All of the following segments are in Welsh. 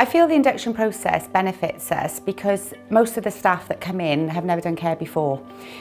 I feel the induction process benefits us because most of the staff that come in have never done care before.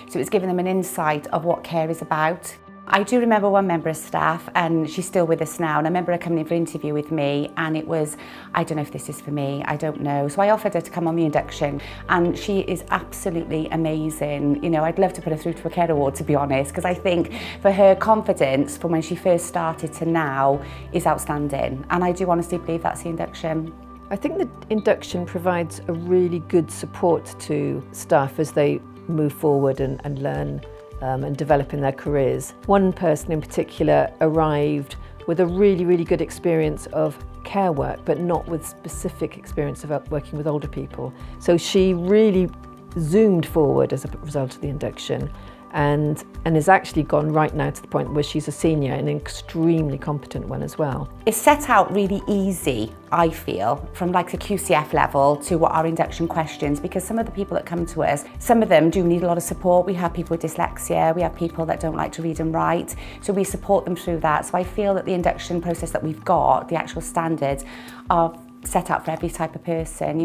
So it's given them an insight of what care is about. I do remember one member of staff, and she's still with us now, and I remember her coming in for an interview with me, and it was, "I don't know if this is for me, I don't know." So I offered her to come on the induction, and she is absolutely amazing. I'd love to put her through to a care award, to be honest, because I think for her confidence from when she first started to now is outstanding. And I do honestly believe that's the induction. I think the induction provides a really good support to staff as they move forward and learn and develop in their careers. One person in particular arrived with a really, really good experience of care work, but not with specific experience of working with older people. So she really zoomed forward as a result of the induction and has actually gone right now to the point where she's a senior and an extremely competent one as well. It's set out really easy, I feel, from like the QCF level to what our induction questions, because some of the people that come to us, some of them do need a lot of support. We have people with dyslexia, we have people that don't like to read and write, so we support them through that. So I feel that the induction process that we've got, the actual standards, are set out for every type of person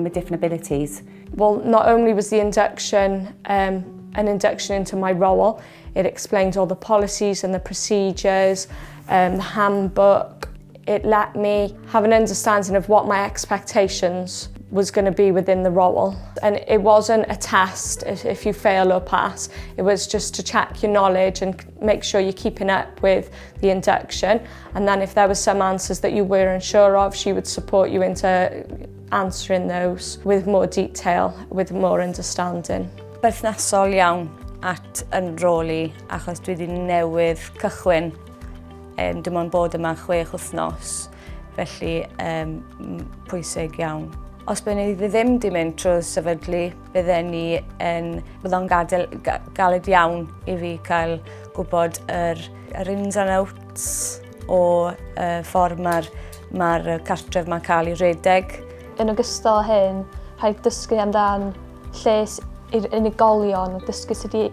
with different abilities. Well, not only was the induction an induction into my role, it explained all the policies and the procedures, the handbook. It let me have an understanding of what my expectations was going to be within the role. And it wasn't a test if you fail or pass. It was just to check your knowledge and make sure you're keeping up with the induction. And then if there were some answers that you were unsure of, she would support you into answering those with more detail, with more understanding. Berthnasol iawn at yn rôl i achos dwi wedi newydd cychwyn. Dim ond bod yma 6 wythnos, felly pwysig iawn. Os byddwn ni ddim di mynd trwy sefydlu, bydden ni yn, bydd o'n gadael, galed iawn i fi cael gwybod yr ins and outs o ffordd mae'r ma cartref mae'n cael ei redeg. Yn ogystal â hyn, rhaid dysgu amdan lles i'r unigolion, dysgu sut i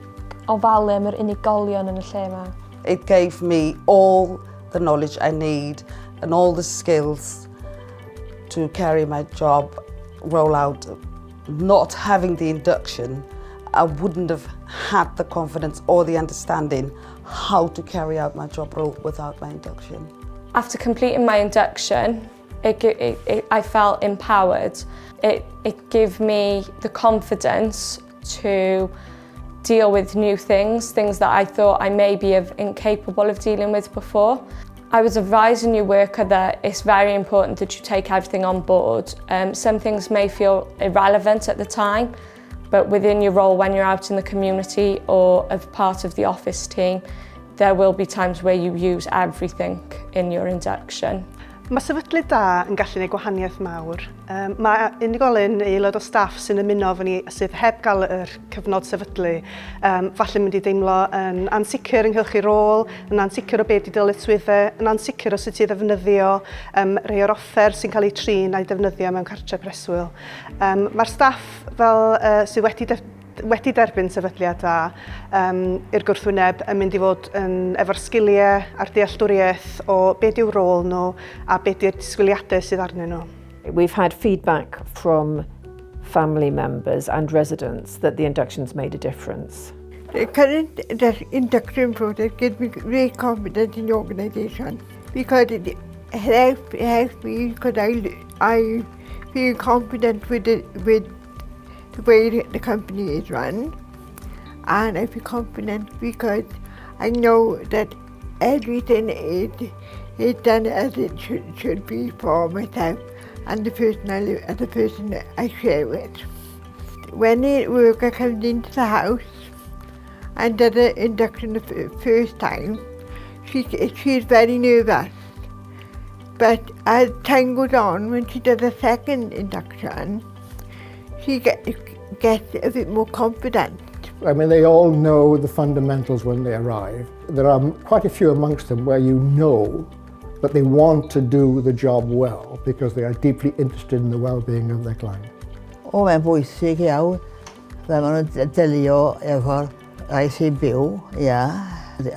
ofalu am yr unigolion yn y lle yma. It gave me all the knowledge I need and all the skills to carry my job roll out. Not having the induction, I wouldn't have had the confidence or the understanding how to carry out my job role without my induction. After completing my induction, I felt empowered. It gave me the confidence to deal with new things, things that I thought I may be of incapable of dealing with before. I would advise a new worker that it's very important that you take everything on board. Some things may feel irrelevant at the time, but within your role when you're out in the community or as part of the office team, there will be times where you use everything in your induction. Mae sefydlu da yn gallu gwneud gwahaniaeth mawr. Mae unigolyn neu aelod o staff sy'n ymuno efo ni sydd heb gael yr cyfnod sefydlu, falle mynd i deimlo yn ansicr ynghylch ei rôl, yn ansicr o beth 'di dyletswyddau, yn ansicr o sut i ddefnyddio rhai o'r offer sy'n cael eu trin a'i defnyddio mewn cartre preswyl. Mae'r staff fel sydd wedi derbyn sefydliad da i'r gwrthwyneb yn mynd i fod yn efo'r sgiliau a'r dealltwriaeth o beth yw'r rôl nhw a beth yw'r disgwyliadau sydd arnyn nhw. We've had feedback from family members and residents that the inductions made a difference. The current the induction process gives me great confidence in the organisation because it helps me because I feel confident with the way the company is run, and I feel confident because I know that everything is done as it should be for myself and the person I live, and the person that I share with. When the worker comes into the house and does the induction the first time, she's very nervous. But as time goes on, when she does a second induction, she gets a bit more confident. I mean, they all know the fundamentals when they arrive. There are quite a few amongst them where you know that they want to do the job well because they are deeply interested in the well-being of their client. O, mae'n bwysig iawn. Fel maen nhw'n delio efo'r rhai sy'n byw, ia.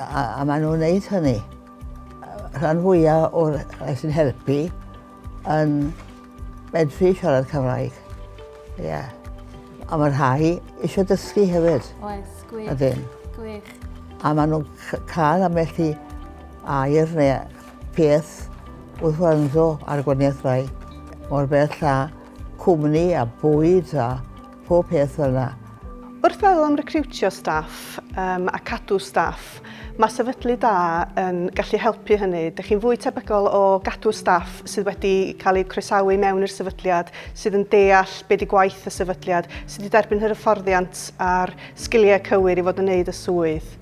A maen nhw'n neud hynny. Rhan fwyaf o'r rhai sy'n helpu yn medru siarad Cymraeg. Ie. Yeah. A mae rhai eisiau dysgu hefyd. Oes, gwych. Ydyn. Gwych. A maen nhw'n cael ambell i air neu peth wrth wrando ar gwaniaeth rai. Mor bell a cwmni a bwyd a pob peth fel yna. Wrth feddwl am recriwtio staff um, a cadw staff, mae sefydlu da yn gallu helpu hynny. Dych chi'n fwy tebygol o gadw staff sydd wedi cael eu croesawu mewn i'r sefydliad, sydd yn deall be di gwaith y sefydliad, sydd wedi derbyn yr hyfforddiant a'r sgiliau cywir i fod yn neud y swydd.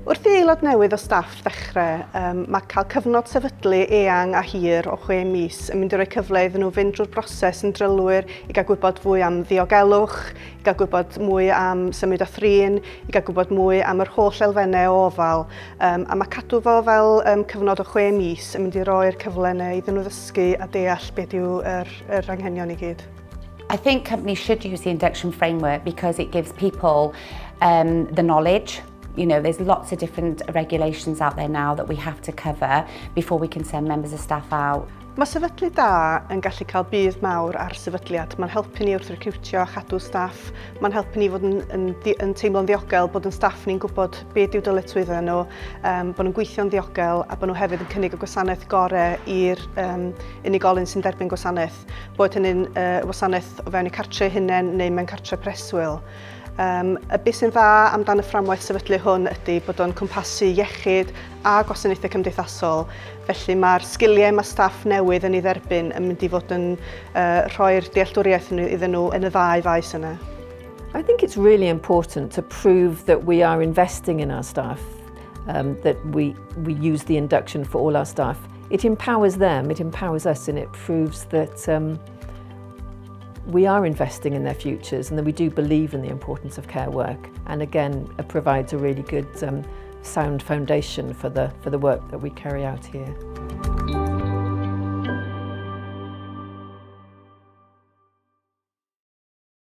Wrth i aelod newydd o staff ddechrau, um, mae cael cyfnod sefydlu eang a hir o chwe mis yn mynd i roi cyfle iddyn nhw fynd drwy'r broses yn drylwyr i gael gwybod fwy am ddiogelwch, i gael gwybod mwy am symud a thrin, i gael gwybod mwy am yr holl elfennau o ofal. Um, a mae cadw fo fel um, cyfnod o chwe mis yn mynd i roi'r cyfle yna iddyn nhw ddysgu a deall beth yw yr, yr anghenion i gyd. I think companies should use the induction framework because it gives people the knowledge. You know, there's lots of different regulations out there now that we have to cover before we can send members of staff out. Mae sefydlu da yn gallu cael budd mawr ar sefydliad. Mae'n helpu ni wrth recriwtio a chadw staff. Mae'n helpu ni fod yn, yn, yn teimlo'n ddiogel, bod yn staff ni'n gwybod beth yw dyletswyddau nhw, um, bod nhw'n gweithio'n ddiogel a bod nhw hefyd yn cynnig y gwasanaeth gorau i'r um, unigolyn sy'n derbyn gwasanaeth. Boed hynny'n uh, wasanaeth o fewn eu cartre hunain neu mewn cartre preswyl. Um, y beth sy'n dda amdan y fframwaith sefydlu hwn ydy bod o'n cwmpasu iechyd a gwasanaethau cymdeithasol, felly mae'r sgiliau mae staff newydd yn ei dderbyn yn mynd i fod yn uh, rhoi'r dealltwriaeth iddyn nhw yn y ddau faes yna. I think it's really important to prove that we are investing in our staff, that we use the induction for all our staff. It empowers them, it empowers us, and it proves that we are investing in their futures and that we do believe in the importance of care work. And again, it provides a really good sound foundation for the work that we carry out here.